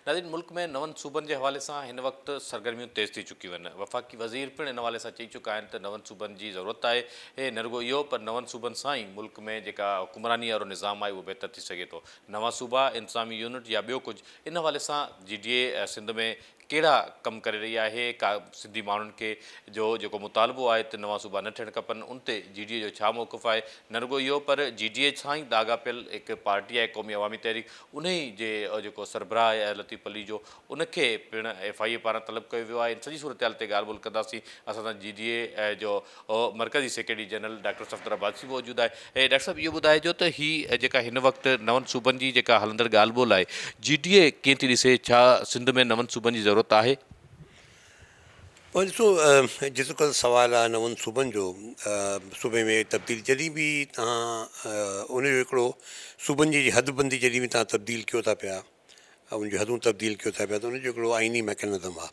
ناظرين ملڪ ۾ نون صوبن جي حوالي سان هن وقت سرگرميون تيز ٿي چڪيون آهن. وفاقي وزير پڻ ان حوالي سان چئي چڪا آهن ته نون صوبن جي ضرورت آهي نه رڳو اهو پر نون صوبن سان ئي ملڪ ۾ جيڪا حڪمراني وارو نظام آهي اهو بهتر ٿي سگهي ٿو. نوان صوبا، انتظامي يونٽ يا ٻيو ڪجهه ان حوالي سان جي ڊي اي سنڌ ۾ ڪهڙا ڪم ڪري رهي آهي، ڪا سنڌي ماڻهن کي جو جيڪو مطالبو آهي ته نوان صوبا نه ٺهڻ کپن ان تي جي ڊي اي جو ڇا موقف آهي، نه رڳو اهو پر جي ڊي اي سان ئي لاڳاپيل هڪ پارٽي آهي قومي عوامي تحريڪ انهي جي جيڪو سربراهه آهي احمد لطيف پليجو ان کي پڻ ايف I اي پاران طلب ڪيو ويو آهي ان سڄي صورتحال تي ڳالهه ٻولهه ڪنداسين اسان سان جي ڊي اي جو مرڪزي secretary general doctor Safdar Abbasi موجود آهي. ڊاڪٽر صاحب اهو ٻڌائجو ته هي جيڪا هن وقت نون صوبن جي جيڪا هلندڙ ڳالهه ٻولهه آهي جي ڊي اي ڪيئن ٿي ڏسي ڇا سنڌ ۾ نون صوبن جي ضرورت آهي؟ ڏسو جيترو سوال آهي نون صوبن جو صوبي ۾ تبديلي جڏهن به توهان ان جو هڪڙو صوبن جي حد بندي جڏهن به توهان تبديل ڪيو ٿا پيا ان جون حدون تبديل ڪيو ٿا پيا ته ان جو هڪڙو آئيني ميڪنزم آهي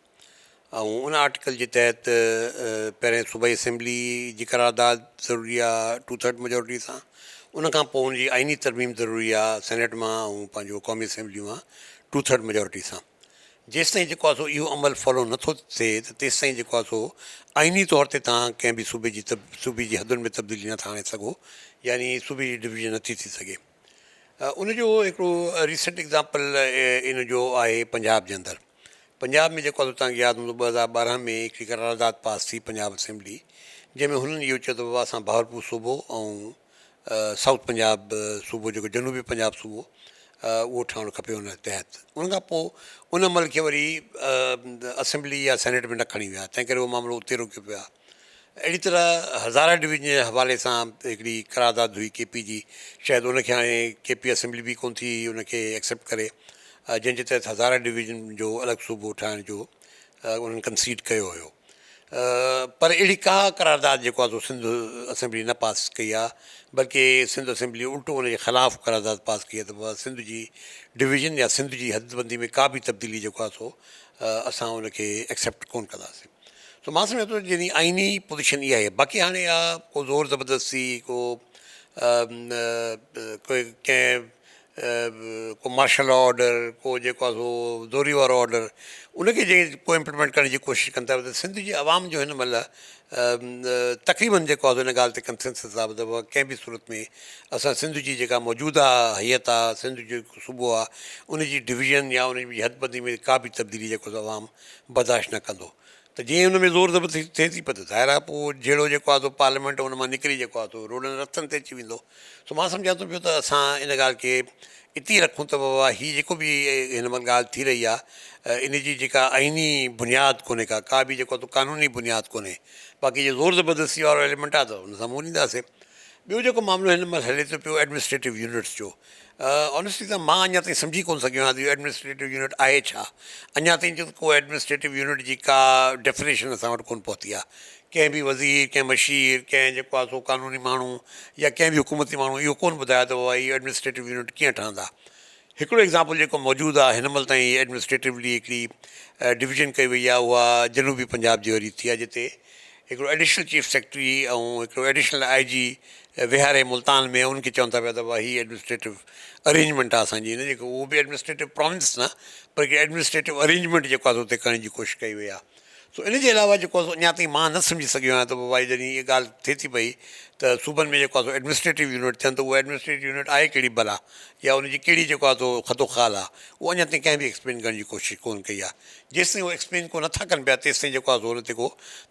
۽ ان آرٽيڪل جي تحت پهرين صوبائي اسيمبلي جي قرارداد ضروري آهي ٽو ٿرڊ ميجارٽي سان ان کان پوء ان جي آئيني ترميم ضروري آهي سينيٽ مان ۽ پنهنجو قومي اسيمبلي مان ٽو ٿرڊ ميجارٽي سان جيستائين جيڪو آهي سو اهو عمل فالو نٿو ٿئي ته تيستائين جيڪو آهي سو آئيني طور تي توهان ڪنهن به صوبي جي صوبي جي حدن ۾ تبديلي نٿا آڻي سگهو يعني صوبي جي ڊويزن نٿي ٿي سگهي ان جو هڪڙو ريسنٽ ايگزامپل ان جو آهي پنجاب جي اندر پنجاب ۾ جيڪو آهي سو توهان کي ياد هوندو 2012 ۾ هڪڙي قرارداد پاس ٿي پنجاب اسيمبلي جنهن ۾ هنن اهو چيو ته بابا اسان بهاولپور صوبو ۽ سائوٿ پنجاب صوبو جيڪو جنوبي پنجاب صوبو اهو ٺهڻ کپي ان تحت ان کان پوء ان عمل کي وري اسيمبلي يا سينيٽ ۾ نه کڻي ويا تنهن ڪري اهو معاملو اتي رڪيو پيو آهي اهڙي طرح هزاره ڊويزن جي حوالي سان هڪڙي قرارداد هئي ڪي پي جي شايد ان کي هاڻي ڪي پي اسيمبلي به ڪونه ٿي ان کي ايڪسيپٽ ڪري جنهن جي تحت هزاره ڊويزن جو الڳ صوبو ٺاهڻ جو انهن ڪنسيڊ ڪيو هيو پر اهڙي ڪا قرارداد جيڪو آهي سو سنڌ اسيمبلي نه پاس ڪئي آهي بلڪه سنڌ اسيمبلي الٽو ان جي خلاف قرارداد پاس ڪئي آهي ته سنڌ جي ڊويزن يا سنڌ جي حد بندي ۾ ڪا به تبديلي جيڪو آهي سو اسان ان کي ايڪسيپٽ ڪونه ڪنداسين سو مان سمجهان ٿو جنهن جي آئيني پوزيشن اها آهي باقي هاڻي اها ڪو زور زبردستي ڪو ڪنهن ڪو مارشل لا آرڊر ڪو جيڪو آهي سو زوري وارو آرڊر ان کي جي ڪو امپليمينٽ ڪرڻ جي ڪوشش ڪن ٿا ته سنڌ جي عوام جو هن مهل تقريبن جيڪو آهي سو ان ڳالهه تي ڪنسنسس آهي ته ڪنهن به صورت ۾ اسان سنڌ جي جيڪا موجوده هيئت آهي سنڌ جو جيڪو صوبو آهي ان جي ڊويزن يا ان جي حد بندي ۾ ڪا به تبديلي جيڪو عوام برداشت نه ڪندو ته جيئن ان ۾ زور زبردستي ٿئي ٿي پئي ته ظاهر آهي پوء جهيڙو جيڪو آهي سو پارليامينٽ ان مان نڪري جيڪو آهي سو روڊن رستن تي اچي ويندو سو مان سمجهان ٿو پيو ته اسان ان ڳالهه کي اتي ئي رکون ته بابا هي جيڪو به هن مهل ڳالهه ٿي رهي آهي ان جي جيڪا آئيني بنياد ڪونهي ڪا ڪا به جيڪو آهي سو قانوني بنياد ڪونهي باقي جي زور زبردستي وارو ايليمينٽ آهي ته ان سان منهن ڏينداسين ٻيو جيڪو معاملو هن مهل هلي ٿو پيو ايڊمنسٽريٽو يونٽس جو آنيسٽلي ته مان اڃا تائين سمجهي ڪونه سگهيو آهيان ته اهو ايڊمنسٽريٽو يونٽ آهي ڇا؟ اڃا تائين جو ڪو ايڊمنسٽريٽو يونٽ جي ڪا ڊيفينيشن اسان وٽ ڪونه پهتي آهي. ڪنهن به وزير، ڪنهن مشير، ڪنهن جيڪو آهي سو قانوني ماڻهو يا ڪنهن به حڪومتي ماڻهو اهو ڪونه ٻڌايو ته بابا اهي ايڊمنسٽريٽو يونٽ ڪيئن ٺهندا. هڪڙو ايگزامپل جيڪو موجود آهي هن مهل تائين ايڊمنسٽريٽولي هڪڙي ڊويزن ڪئي وئي آهي اها جنوبي پنجاب جي وري ٿي آهي جتي هڪڙو ايڊيشنل چيف سيڪريٽري ۽ هڪڙو ايڊيشنل I جي ويهاري ملتان ۾ انهن کي چون ٿا پيا ته بابا هي ايڊمنسٽريٽو ارينجمينٽ آهي اسان جي نه جيڪو اهو به ايڊمنسٽريٽو پراونس نه پر هڪ ايڊمنسٽريٽو ارينجمينٽ جيڪو آهي سو اتي ڪرڻ جي ڪوشش ڪئي وئي آهي سو ان جي علاوه جيڪو آهي سو اڃا تائين مان نه سمجهي سگهيو آهيان ته بابا جڏهن هيء ڳالهه ٿئي ٿي پئي ته صوبن ۾ جيڪو آهي سو ايڊمنسٽريٽو يونٽ ٿين ته اهو ايڊمنسٽريٽو يونٽ آهي ڪهڙي بلا يا ان جي ڪهڙي جيڪو آهي سو خدوخال آهي اهو اڃا تائين ڪنهن به ايڪسپلين ڪرڻ جي ڪوشش ڪونه ڪئي آهي جيستائين اهو ايڪسپلين ڪو نٿا ڪن پيا تيستائين جيڪو آهي سو ان تي ڪو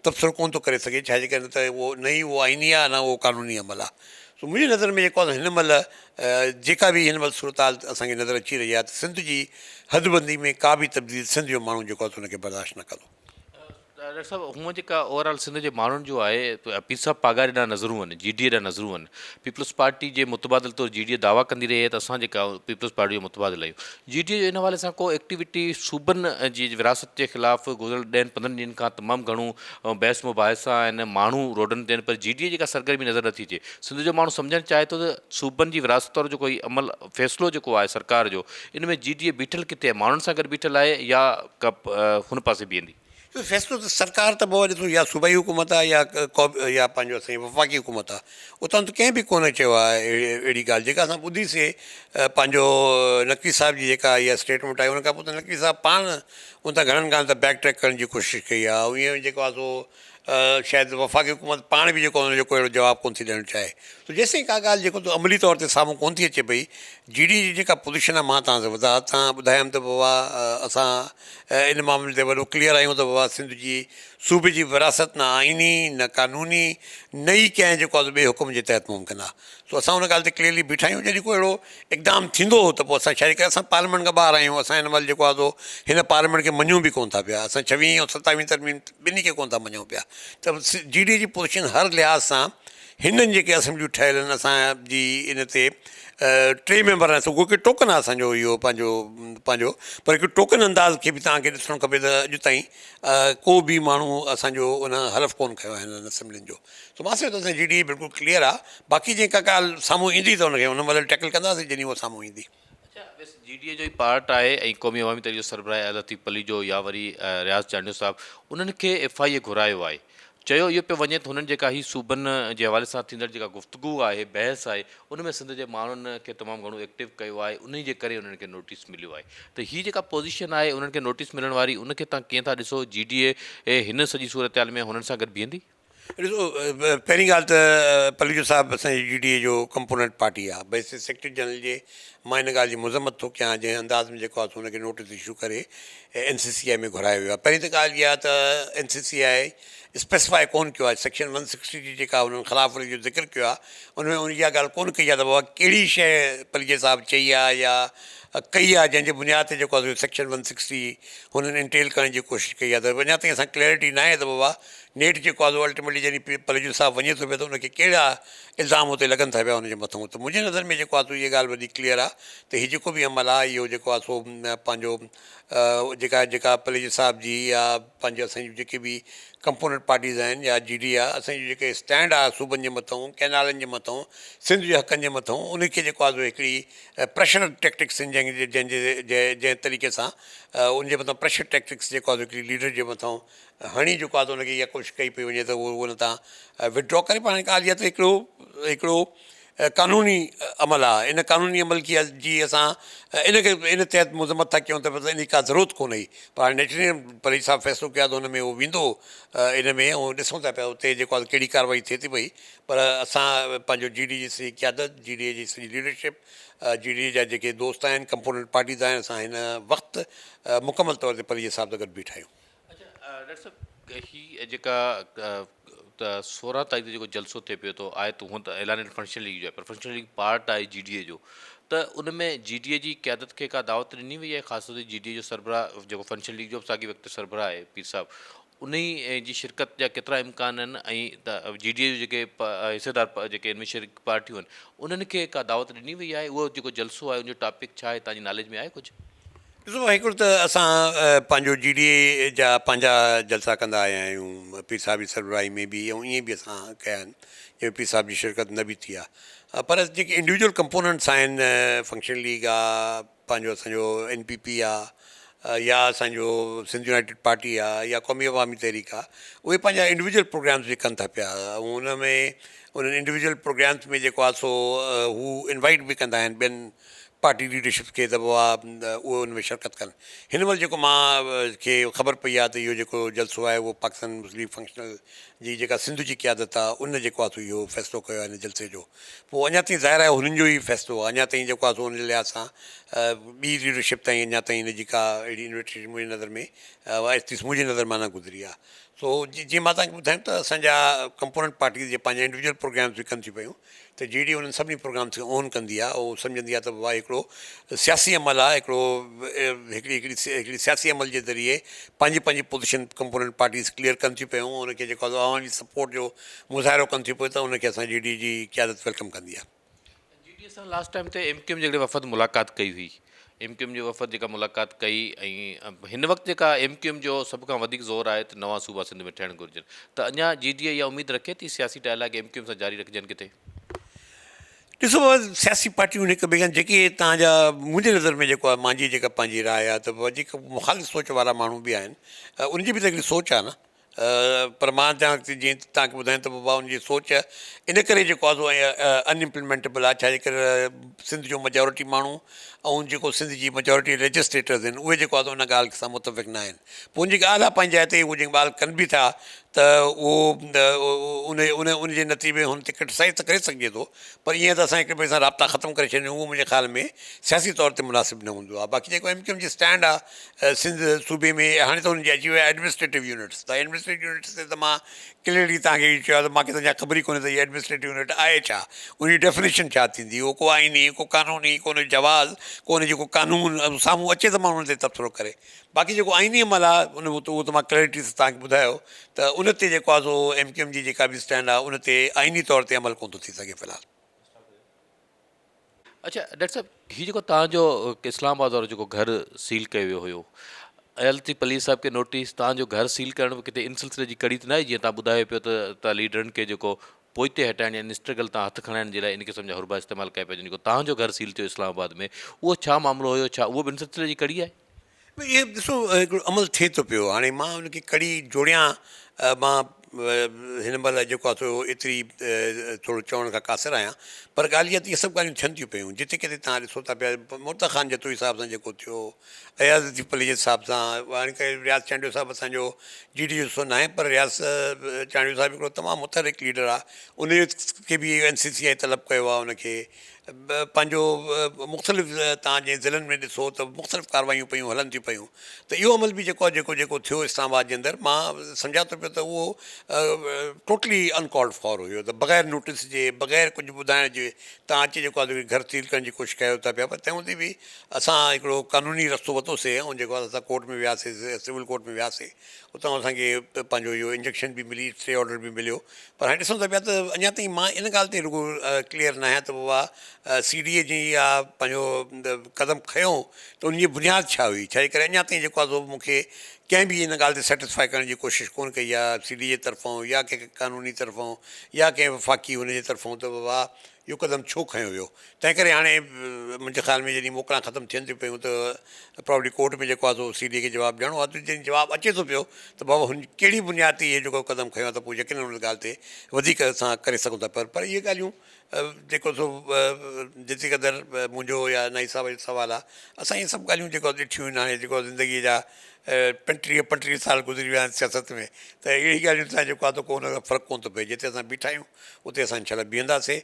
تبصرو ڪونه ٿو ڪري سگهي ڇا جي ڪري نه ته اهو نه ئي اهو آئيني آهي نه اهو قانوني عمل آهي سو منهنجي نظر ۾ جيڪو آهي هن مهل جيڪا به هن مهل صورتحال اسان کي نظر اچي رهي آهي ته سنڌ جي حدبندي ۾ ڪا به تبديلي سنڌ جو ماڻهو جيڪو آهي سو ان کي برداشت نه ڪندو. ڊاڪٽر صاحب هونء جيڪا اوور آل سنڌ جي ماڻهن جو آهي پير صاحب پاڳاري ڏانهن نظرون آهن جي ڊي اي ڏانهن نظرون آهن پيپلز پارٽي جي متبادل طور جي ڊي اي دعويٰ ڪندي رهي آهي ته اسان جيڪا پيپلز پارٽي جو متبادل آهيون جي ڊي اي جو ان حوالي سان ڪو ايڪٽيوٽي صوبن جي ورهاست جي خلاف گذريل ڏهن پندرهن ڏينهن کان تمام گهڻو بحث مباحثا آهن ماڻهو روڊن تي آهن پر جي ڊي اي جي ڪا سرگرمي نظر نٿي اچي سنڌ جو ماڻهو سمجهڻ چاهي ٿو ته صوبن جي ورهاست وارو جيڪو هي عمل فيصلو جيڪو آهي سرڪار جو ان ۾ جي ڊي اي بيٺل ڪٿي آهي ماڻهن سان گڏ بيٺل آهي يا هن پاسي بيهندي. اهو فيصلو ته سرڪار ته بابا ڏسو يا صوبائي حڪومت آهي يا يا پنهنجو اسان جي وفاقي حڪومت آهي اتان ته ڪنهن به ڪونه چيو آهي اهڙي ڳالهه جيڪا اسان ٻڌي سي پنهنجو نقوي صاحب جي جيڪا اها اسٽيٽمينٽ آئي ان کان پوء ته نقوي صاحب پاڻ ان تان گهڻن ڳالهين تان بيڪ ٽريڪ ڪرڻ جي ڪوشش ڪئي آهي ائين جيڪو آهي سو شايد وفاقي حڪومت پاڻ به جيڪو ان جو ڪو اهڙو جواب ڪونه ٿي ڏيڻ چاهي سو جيستائين ڪا ڳالهه جيڪو ته عملي طور تي سامهون ڪونه ٿي اچي پئي جي ڊي جي جيڪا پوزيشن آهي مان توهان کي وضاحت سان ٻڌايم ته بابا اسان ان معاملي تي وڏو ڪليئر آهيون ته بابا سنڌ جي صوبي جي وراثت نه آئيني نه قانوني نه ئي ڪنهن جيڪو آهي ٻئي حڪم جي تحت ممڪن آهي سو اسان ان ڳالهه تي ڪليئرلي بيٺا آهيون جڏهن ڪو اهڙو اقدام ٿيندو ته پوء اسان ڇا جي ڪري اسان پارليامينٽ کان ٻاهر آهيون اسان هن مهل جيڪو آهي سو هن پارليامينٽ کي مڃون به ڪونه ٿا پيا اسان ڇويهين ۽ ستاويهين ترميم ٻنهي کي ڪونه ٿا مڃون پيا ته جي ڊي اي جي پوزيشن هر لحاظ سان هنن جيڪي اسيمبليون ٺهيل آهن اسان جي ان تي ٽي ميمبر آهن سو ڪو ٽوڪن آهي اسانجو اهو پنهنجو پنهنجو پر هڪ ٽوڪن انداز کي به توهان کي ڏسڻو کپي ته اڄ تائين ڪو به ماڻهو اسانجو ان حلف ڪونه کنيو آهي هنن اسيمبلين جو سو مان سمجهان ٿو اسان جي جي ڊي اي بلڪل ڪليئر آهي باقي جيڪا ڳالهه سامهون ايندي ته ان کي ان مهل ٽيڪل ڪنداسين جڏهن اها سامهون ايندي. اڇا بس جي ڊي اي جو ئي پارٽ آهي ۽ قومي عوامي تحريڪ جو سربراهه آهي لطيف پليجو يا وري رياض چانڊيو صاحب انهن کي ايف I اي گهرايو آهي چيو اهو پيو وڃي ته هنن جيڪا هي صوبن جي حوالي سان ٿيندڙ جيڪا گفتگو آهي بحث آهي ان ۾ سنڌ جي ماڻهن کي تمام گهڻو ايڪٽو ڪيو آهي انهي جي ڪري انهن کي نوٽيس مليو آهي ته هي جيڪا پوزيشن آهي انهن کي نوٽيس ملڻ واري ان کي تان ڪيئن ٿا ڏسو جي ڊي اي هن سڄي صورتحال ۾ هنن سان گڏ بيهندي؟ ڏسو پهرين ڳالهه ته پليجو صاحب اسان جي جي ڊي اي جو ڪمپوننٽ پارٽي آهي بحيثيت سيڪريٽري جنرل جي مان ان ڳالهه جي مذمت ٿو ڪيان جنهن انداز ۾ جيڪو آهي سو ان کي نوٽيس اشو ڪري اين سي سي آء ۾ گهرايو ويو آهي پهرين ته ڳالهه اها ته اين سي سي آء اسپيسفائي ڪونه ڪيو آهي سيڪشن ون سڪسٽي جي جيڪا انهن خلاف ورزي جو ذڪر ڪيو آهي ان ۾ ان اها ڳالهه ڪونه ڪئي آهي ته بابا ڪهڙي شيء پليجي صاحب چئي آهي يا ڪئي آهي جنهن جي بنياد تي جيڪو آهي سو سيڪشن ون سڪسٽي هنن انٽيل ڪرڻ جي ڪوشش ڪئي آهي ته اڃا تائين اسان ڪليئرٽي ناهي ته بابا نيٺ جيڪو آزو الٽيميٽلي جڏهن پليجو صاحب وڃي ٿو پيو ته ان کي ڪهڙا الزام اتي لڳن ٿا پيا ان جي مٿئون ته منهنجي نظر ۾ جيڪو آ سو اها ڳالهه وڏي ڪليئر آ ته هي جيڪو به عمل آ اهو جيڪو آ سو پنهنجو جيڪا جيڪا پليجي صاحب جي يا پنهنجو اسان جون جيڪي به ڪمپوننٽ پارٽيز آهن يا جي ڊي آ اسان جو جيڪي اسٽينڊ آ صوبن جي مٿئون ڪئنالن جي مٿئون سنڌ جي حقن جي مٿئون ان کي جيڪو آ سو هڪڙي پريشر ٽيڪٽڪس جنهن جنهن جي جنهن طريقي سان ان جي مٿان پريشر ٽيڪٽڪس جيڪو آ سو هڪڙي ليڊر جي مٿئون هڻي جيڪو آهي ته ان کي اها ڪوشش ڪئي پئي وڃي ته اهو ان تان وڊرا ڪري پر هاڻي ڳالهه اها ته هڪڙو هڪڙو قانوني عمل آهي ان قانوني عمل کي جي اسان ان کي ان تحت مذمت ٿا ڪيون ته ان جي ڪا ضرورت ڪونه هئي پر هاڻي نيچرلي پليجي صاحب فيصلو ڪيو آهي ته ان ۾ اهو ويندو ان ۾ ۽ ڏسون ٿا پيا اتي جيڪو آهي ڪهڙي ڪارروائي ٿئي ٿي پئي پر اسان پنهنجو جي ڊي جي سڄي قيادت جي ڊي اي جي سڄي ليڊرشپ جي ڊي اي جا جيڪي دوست آهن ڪمپوننٽ پارٽيز آهن اسان هن وقت مڪمل طور تي پليجي صاحب سان گڏ بيٺا آهيون. اڇا ڊاڪٽر صاحب هي جيڪا ته 16 تاريخ تي جيڪو جلسو ٿئي پيو ٿو آهي ته هونئن ته اعلانيل فنڪشنل ليگ جو آهي پر فنڪشنل ليگ پارٽ آهي جي ڊي اي جو ته ان ۾ جي ڊي اي جي قيادت کي ڪا دعوت ڏني وئي آهي خاص طور تي جي ڊي اي جو سربراهه جيڪو فنڪشنل ليگ جو به ساڳي وقت سربراهه آهي پير صاحب انهي جي شرڪت جا ڪيترا امڪان آهن ۽ ته جي ڊي اي جو جيڪي حصيدار جيڪي ان ۾ شريڪ پارٽيون آهن انهن کي ڪا دعوت ڏني وئي آهي اهو جيڪو جلسو آهي ان جو ٽاپڪ ڇا آهي توهان جي ناليج ۾ آهي ڪجهه؟ ڏسو هڪڙو ته اسان پنهنجو جي ڊي اي جا پنهنجا جلسا ڪندا آيا آهيون پير صاحب جي سربراهي ۾ به ۽ ائين به اسان ڪيا آهن جنهن ۾ پير صاحب جي شرڪت نه به ٿي آهي پر جيڪي انڊيوجول ڪمپوننٽس آهن فنڪشنل ليگ آ پنهنجو اسانجو اين پي پي آ يا اسانجو سنڌ يونائيٽيڊ پارٽي آ يا قومي عوامي تحريڪ آ اهي پنهنجا انڊيوجول پروگرامس به ڪن ٿا پيا ۽ ان ۾ انهن انڊيوجول پروگرامس ۾ جيڪو آ سو هو انوائيٽ به ڪندا آهن ٻين پارٽي ليڊرشپ کي ته بابا اهي ان ۾ شرڪت ڪن. هن مهل جيڪو مان کي خبر پئي آهي ته اهو جيڪو جلسو آهي اهو پاڪستان مسلم ليگ فنڪشنل جي جيڪا سنڌ جي قيادت آهي ان جيڪو آهي سو اهو فيصلو ڪيو آهي هن جلسي جو پوء اڃا تائين ظاهر آهي هنن جو ئي فيصلو آهي اڃا تائين جيڪو آهي سو ان جي لحاظ سان ٻي ليڊرشپ تائين اڃا تائين ان جي ڪا اهڙي انويٽيشن منهنجي نظر ۾ منهنجي نظر مان نه گذري آهي سو جيئن مان توهان کي ٻڌايم ته اسان جا ڪمپوننٽ پارٽيز جي پنهنجا انڊيوجل پروگرامز به ڪن ٿيون پيون ته جي ڊي انهن سڀني پروگرامز کي اون ڪندي آهي اهو سمجهندي آهي ته بابا هڪڙو سياسي عمل آهي هڪڙو هڪڙي هڪڙي هڪڙي سياسي عمل جي ذريعي پنهنجي پنهنجي پوزيشن ڪمپوننٽ پارٽيز ڪليئر ڪن ٿيون پيون ان کي جيڪو آهي عوامي سپورٽ جو مظاهرو ڪن ٿيون پيون ته ان کي اسان جي ڊي جي قيادت welcome ڪندي آهي. جي ڊي اي سان لاسٽ ٽائيم تي ايم ڪيو ايم جي هڪڙي وفد ملاقات ڪئي هئي ايم ڪيو ايم جي وفد جيڪا ملاقات ڪئي ۽ هن وقت جيڪا ايم ڪيو ايم جو سڀ کان وڌيڪ زور آهي ته نوان صوبا سنڌ ۾ ٺهڻ گهرجن ته اڃا جي ڊي اي اها اميد رکي ٿي سياسي ڊائلاگ ايم ڪيو ايم سان جاري رکجن ڪٿي؟ ڏسو بابا سياسي پارٽيون هڪ ٻئي کان جيڪي تان جا منهنجي نظر ۾ جيڪو آهي مانجي جيڪا پنهنجي راء آهي ته بابا جيڪا مخالف سوچ وارا ماڻهو به آهن ان جي به ته هڪڙي سوچ آهي نه پر مان چاهيان ٿي جيئن تان کي ٻڌايان ته بابا ان جي سوچ ان ڪري جيڪو آهي سو ان امپلمينٽبل آهي ڇا جي ڪري سنڌ جو ميجارٽي ماڻهو ۽ جيڪو سنڌ جي ميجارٽي ليجسليٽرز آهن اهي جيڪو آهي سو ان ڳالهه سان متفق نه آهن پوء ان جي ڳالهه آهي پنهنجي جاء تي اهي جيڪي ڳالهه ڪن به ٿا ته اهو ان ان ان جي نتيجي ۾ هن تي ڪرٽيسائز ته ڪري سگهجي ٿو پر ائين ته اسان هڪ ٻئي سان رابطا ختم ڪري ڇڏيون اهو منهنجي خيال ۾ سياسي طور تي مناسب نه هوندو آهي باقي جيڪو ايم ڪيو ايم جي اسٽينڊ آهي سنڌ صوبي ۾ هاڻي ته انهن جي اچي ويا ايڊمنسٽريٽو يونٽس ته ايڊمنسٽريٽو يونٽس تي ته مان ڪليئرلي توهان کي اهو چيو آهي ته مانکي ته اڃا خبر ئي ڪونهي ته هي ايڊمنسٽريٽو يونٽ آهي ڇا ان جي ڊيفنيشن ڇا ٿيندي اهو ڪو آئيني ڪو قانوني ڪو ان جو جواز ڪو ان جو ڪو قانون سامهون اچي ته ماڻهو ان تي تبصرو ڪري باقي جيڪو آئيني عمل آهي ان اهو ته مان ڪليرٽي سان توهان کي ٻڌايو ته ان تي جيڪو آهي سو ايم ڪيو ايم جي جيڪا به اسٽينڊ آهي ان تي آئيني طور تي عمل ڪونه ٿو ٿي سگهي في الحال. اڇا ڊاڪٽر صاحب هي جيڪو توهان جو اسلام آباد وارو جيڪو گهر سيل ڪيو ويو هيو ايل ٿي پليز صاحب کي نوٽيس توهان جو گهر سيل ڪرڻ به ڪٿي ان سلسلي جي ڪڙي ته ناهي جيئن توهان ٻڌايو پيو ته توهان ليڊرن کي جيڪو پوئتي هٽائڻ يعني اسٽرگل تان هٿ کڻائڻ جي لاء ان قسم جا حربا استعمال ڪيا پيا وڃن جيڪو توهان جو گهر سيل ٿيو اسلام آباد ۾ اهو ڇا معاملو هيو ڇا اهو به ان سلسلي جي ڪڙي آهي؟ اهي ڏسو هڪڙو عمل ٿئي ٿو پيو هاڻي مان ان کي ڪڙي جوڙيان مان هن مهل جيڪو آهي سو ايتري ٿورو چوڻ کان قاصر آهيان پر ڳالهه اها ته اهي سڀ ڳالهيون ٿين ٿيون پيون جتي ڪٿي توهان ڏسو ٿا پيا مرتضيٰ خان جتوئي صاحب سان جيڪو ٿيو اياز لطيف پليجي صاحب سان هاڻي ڪري رياض چانڊيو صاحب اسان جو جي ڊي جو حصو ناهي پر رياض چانڊيو صاحب هڪڙو تمام متحرڪ ليڊر آهي ان کي به اين سي سي آء طلب ڪيو آهي ان کي پنهنجو مختلف تان جي ضلعن ۾ ڏسو ته مختلف ڪاروايون پيون هلن ٿيون پيون ته اهو عمل به جيڪو آهي جيڪو جيڪو ٿيو اسلام آباد جي اندر مان سمجهان ٿو پيو ته اهو ٽوٽلي انڪالڊ فار هيو ته بغير نوٽس جي بغير ڪجهه ٻڌائڻ جي تان اچي جيڪو آهي گهر سيل ڪرڻ جي ڪوشش ڪيو ٿا پيا پر تنهن هوندي به اسان هڪڙو قانوني رستو ورتوسي ۽ جيڪو آهي اسان ڪورٽ ۾ وياسي سول ڪورٽ ۾ وياسي اتان اسان کي پنهنجو اهو انجيڪشن به ملي اسٽي آرڊر به مليو پر هاڻي ڏسون ٿا پيا ته اڃا تائين مان ان ڳالهه تي رڳو ڪليئر نه آهيان ته بابا سي ڊي اي جي اها پنهنجو قدم کنيو ته ان جي بنياد ڇا هئي ڇا جي ڪري اڃا تائين جيڪو آهي سو مون کي ڪنهن به ان ڳالهه تي سيٽسفائي ڪرڻ جي ڪوشش ڪونه ڪئي آهي سي ڊي اي جي طرفان يا ڪنهن قانوني طرفان يا ڪنهن وفاقي هن جي طرفان ته بابا اهو قدم ڇو کنيو ويو؟ تنهن ڪري هاڻي منهنجي خيال ۾ جڏهن موڪلان ختم ٿين ٿيون پيون ته پرابلي ڪورٽ ۾ جيڪو آهي سو سي ڊي اي کي جواب ڏيڻو آهي ته جڏهن جواب اچي ٿو پيو ته بابا هن ڪهڙي بنياد تي اهو جيڪو قدم کنيو آهي ته پوء يقينن ان ڳالهه تي وڌيڪ اسان ڪري سگهون ٿا پر پر اهي ڳالهيون جيڪو سو جيتري قدر منهنجو يا نائي صاحب جو سوال آهي اسان اهي سڀ ڳالهيون جيڪو ڏٺيون آهن هاڻي جيڪو زندگيء جا 35 35 سال گذري ويا آهن سياست ۾ ته اهڙي ڳالهين سان جيڪو آهي ته ڪو ان سان فرق ڪونه ٿو پئي جتي اسان بيٺا آهيون اتي اسان انشاء الله بيهنداسي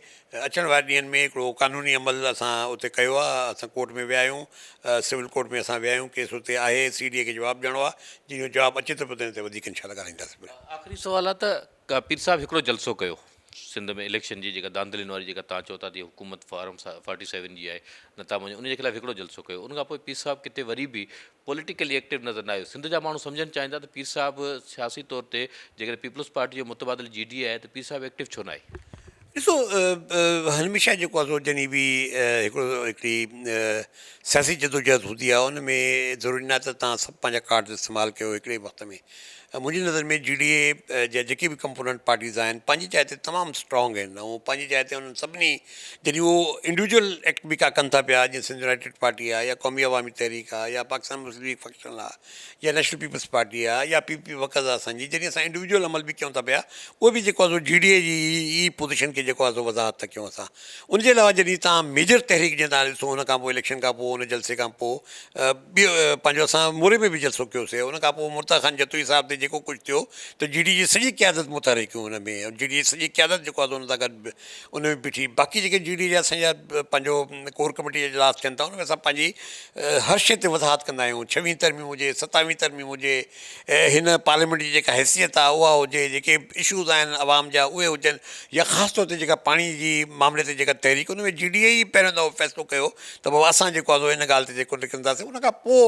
اچڻ واري ڏينهن ۾ هڪڙو قانوني عمل اسان اتي ڪيو آهي اسان ڪورٽ ۾ ويا آهيون سول ڪورٽ ۾ اسان ويا آهيون ڪيس اتي آهي سي ڊي اي کي جواب ڏيڻو آهي جنهن جو جواب اچي ٿو پيو تنهن تي وڌيڪ انشاء الله ڳالهائينداسي. آخري سوال آهي ته پير صاحب هڪڙو جلسو ڪيو سنڌ ۾ اليڪشن جي جيڪا ڌانڌلين واري جيڪا توهان چئو ٿا ته هي حڪومت فارم فارٽي سيون جي آهي نه ٿا مڃون ان جي خلاف هڪڙو جلسو ڪيو ان کان پوء پير صاحب ڪٿي وري به پوليٽيڪلي ايڪٽو نظر نه آيو. سنڌ جا ماڻهو سمجهڻ چاهين ٿا ته پير صاحب سياسي طور تي جيڪڏهن پيپلز پارٽي جو متبادل جي ڊي اي آهي ته پير صاحب ايڪٽو ڇو ناهي؟ ڏسو هميشه جيڪو آهي سو جڏهن به هڪڙو هڪڙي سياسي جدوجهد هوندي آهي ان ۾ ضروري ناهي ته توهان سڀ پنهنجا ڪارڊز استعمال ڪيو هڪڙي وقت ۾ منهنجي نظر ۾ جي ڊي اي جا جيڪي به ڪمپوننٽ پارٽيز آهن پنهنجي جاء تي تمام اسٽرانگ آهن ۽ پنهنجي جاء تي انهن سڀني جڏهن اهو انڊيوجول ايڪٽ به ڪا ڪن ٿا پيا جيئن سنڌ يونائيٽيڊ پارٽي آهي يا قومي عوامي تحريڪ آهي يا پاڪستان مسلم ليگ فنڪشنل آهي يا نيشنل پيپلز پارٽي آهي يا پي پي وقت آهي اسان جي جڏهن اسان انڊيوجول عمل به ڪيون ٿا پيا اهو به جيڪو آهي سو جي ڊي اي جي ئي پوزيشن کي جيڪو آهي سو وضاحت ٿا ڪيون اسان ان جي علاوه جڏهن تان ميجر تحريڪ جيئن تان ڏسو ان کان پوء اليڪشن کان پوء ان جلسي کان پوء ٻيو پنهنجو اسان موري ۾ به جلسو ڪيوسي ان کان پوء مرتضيٰ خان جتوئي صاحب تي جيڪو ڪجهه ٿيو ته جي ڊي جي سڄي قيادت متحرڪ هئي ان ۾ جي ڊي جي سڄي قيادت جيڪو آهي ان سان گڏ ان ۾ بيٺي باقي جيڪي جي ڊي جا اسان جا پنهنجو ڪور ڪميٽي جا اجلاس ٿين ٿا ان ۾ اسان پنهنجي هر شيء تي وضاحت ڪندا آهيون ڇويهين ترميم هجي ستاويهين ترميم هجي هن پارليامينٽ جي جيڪا حيثيت آهي اها هجي جيڪي اشوز آهن عوام جا اهي هجن يا خاص طور تي جيڪا پاڻي جي معاملي تي جيڪا تحريڪ ان ۾ جي ڊي اي ئي پهريون دفعو فيصلو ڪيو ته بابا اسان جيڪو آهي سو ان ڳالهه تي جيڪو نڪرنداسين ان کان پوء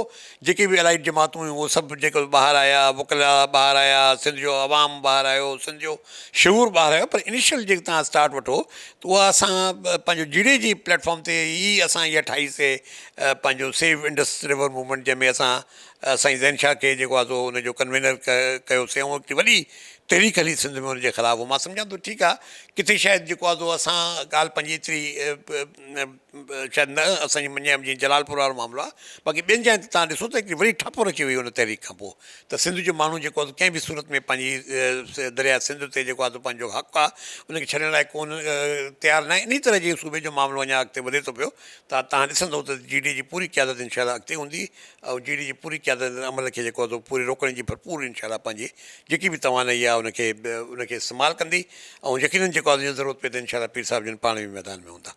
جيڪي به الائيڊ جماعتون هيون اهي سڀ جيڪو ٻاهر آيا وڪلا ٻاهر آيا سنڌ جو عوام ٻاهر آيو سنڌ جو شعور ٻاهر آيو پر انيشل جيڪي توهان اسٽارٽ وٺو ته اها اسان پنهنجو جي ڊي اي جي پليٽ فارم تي ئي اسان اها ٺاهي سي پنهنجو سيو انڊس ريور موومينٽ جنهن ۾ اسان سائين زين شاهه کي جيڪو آهي سو ان جو ڪنوينر ڪيوسين ۽ هڪڙي وڏي تحريڪ هلي سنڌ ۾ ان جي خلاف مان سمجهان ٿو ٺيڪ آهي ڪٿي شايد جيڪو آهي سو اسان ڳالهه پنهنجي ايتري شايد نه اسان جي مڃي جيئن جلال پور وارو معاملو آهي باقي ٻين جاين تي تان ڏسو ته هڪڙي وڏي ٺاپر اچي وئي ان تحريڪ کان پوء ته سنڌ جو ماڻهو جيڪو آهي ڪنهن به صورت ۾ پنهنجي درياء سنڌ تي جيڪو آهي پنهنجو حق آهي ان کي ڇڏڻ لاء ڪونه تيار ناهي انهي طرح جي صوبي جو معاملو اڃا اڳتي وڌي ٿو پيو ته تان ڏسندو ته جي ڊي جي پوري قيادت انشاء الله اڳتي هوندي ۽ جي ڊي جي پوري قيادت ان عمل کي جيڪو آهي سو پوري روڪڻ جي ڀرپور انشاء الله پنهنجي جيڪي به توانائي آهي ان کي ان کي استعمال ڪندي ۽ يقينن جيڪو آهي ضرورت پئي ته انشاء الله پير صاحب جن پاڻ به ميدان ۾ هوندا.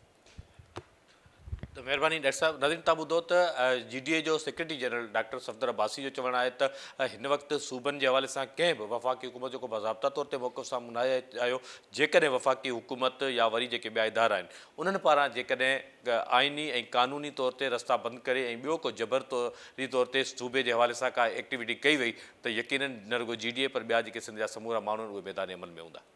ته مهرباني ڊاڪٽر صاحب. ناظرين تان ٻڌو ته جي ڊي اي جو secretary general doctor Safdar Abbasi جو چوڻ آهي ته هن وقت صوبن جي حوالي سان ڪنهن به وفاقي حڪومت جو ڪو باضابطا طور تي موقف سامهون ناهي آيو جيڪڏهن وفاقي حڪومت يا وري جيڪي ٻيا ادارا آهن انهن پاران جيڪڏهن آئيني ۽ قانوني طور تي رستا بند ڪري ۽ ٻيو ڪو جبر طوري طور تي صوبي جي حوالي سان ڪا ايڪٽيوٽي ڪئي وئي ته يقينن نه رڳو جي ڊي اي پر ٻيا جيڪي سنڌ جا سمورا ماڻهو آهن اهي ميدان عمل ۾ هوندا.